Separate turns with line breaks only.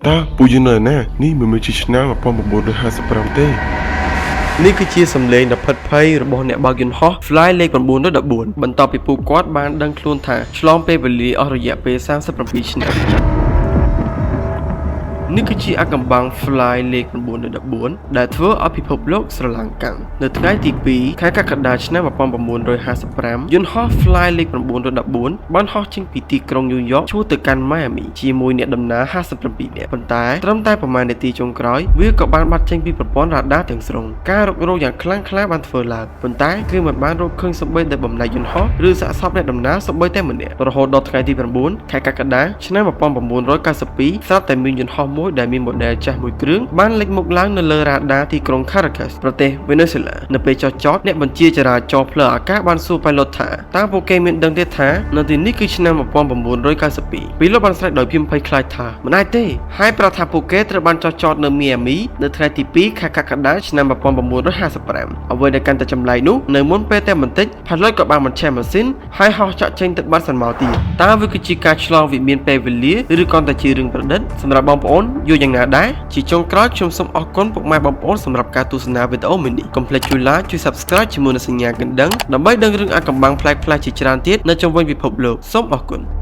តើពួកយើងនៅឯណានេះមិនមែនជាឆ្នាំ1955ទេ
នេះគឺជាសម្លេងដ៏ភិតភ័យរបស់អ្នកបើកយន្តហោះ Fly លេខ914បន្ទាប់ពីពួកគាត់បានដឹងខ្លួនថាឆ្លងពេលវេលាអស់រយៈពេល37ឆ្នាំនេះគឺជាអាថ៌កំបាំង Fly លេខ914ដែលធ្វើឲ្យពិភពលោកស្រឡាំងកាំងនៅថ្ងៃទី2ខែកក្កដាឆ្នាំ1955យន្តហោះ Fly លេខ914បានហោះចេញពីទីក្រុងញូវយ៉កឆ្ពោះទៅកាន់ម៉ៃអាមីជាមួយអ្នកដំណើរ57នាក់ប៉ុន្តែត្រឹមតែប្រមាណនាទីចុងក្រោយវាក៏បានបាត់ចេញពីប្រព័ន្ធរ៉ាដាទាំងស្រុងការរុករកយ៉ាងខ្លាំងក្លាបានធ្វើឡើងប៉ុន្តែគឺមិនបានរកឃើញសូម្បីតែបំណែកយន្តហោះឬសាកសពអ្នកដំណើរសូម្បីតែម្នាក់រហូតដល់ថ្ងៃទី9ខែកក្កដាឆ្នាំ1992ស្រាប់តែមានយន្តហោះមួយដែលមាន model ចាស់មួយគ្រឿងបានលេចមុខឡើងនៅលើរ៉ាដាទីក្រុង Caracas ប្រទេសវេណេស៊ុយឡានៅពេលចុះចតអ្នកបញ្ជាចរាចរណ៍ផ្លូវអាកាសបានសួរ pilot ថាតើពួកគេមានដឹងទេថានៅទីនេះគឺឆ្នាំ1992 pilot បានស្រែកដោយភាពភ័យខ្លាចថាមិនអាចទេហើយប្រាប់ថាពួកគេត្រូវបានចុះចតនៅមីអាមីនៅថ្ងៃទី2ខែកក្កដាឆ្នាំ1955អ្វីដែលកាន់តែចម្លែកនោះនៅមុនពេលតែបន្តិច pilot ក៏បានបញ្ឆេះម៉ាស៊ីនហើយហោះចាក់ចេញទៅបាត់សន្មោទៀតតើវាគឺជាការឆ្លងវិមានពេលវេលាឬគ្រាន់តែជារឿងប្រឌិតសម្រាប់បងប្អូនយល់យ៉ាងណាដែរជាចុងក្រោយខ្ញុំសូមអរគុណពុកម៉ែបងប្អូនសម្រាប់ការទស្សនាវីដេអូមួយនេះកុំភ្លេចជួយ like ជួយ Subscribe ជាមួយនឹងសញ្ញាកណ្ដឹងដើម្បីដឹងរឿងអាថ៌កំបាំងប្លែកៗជាច្រើនទៀតនៅជុំវិញពិភពលោកសូមអរគុណ។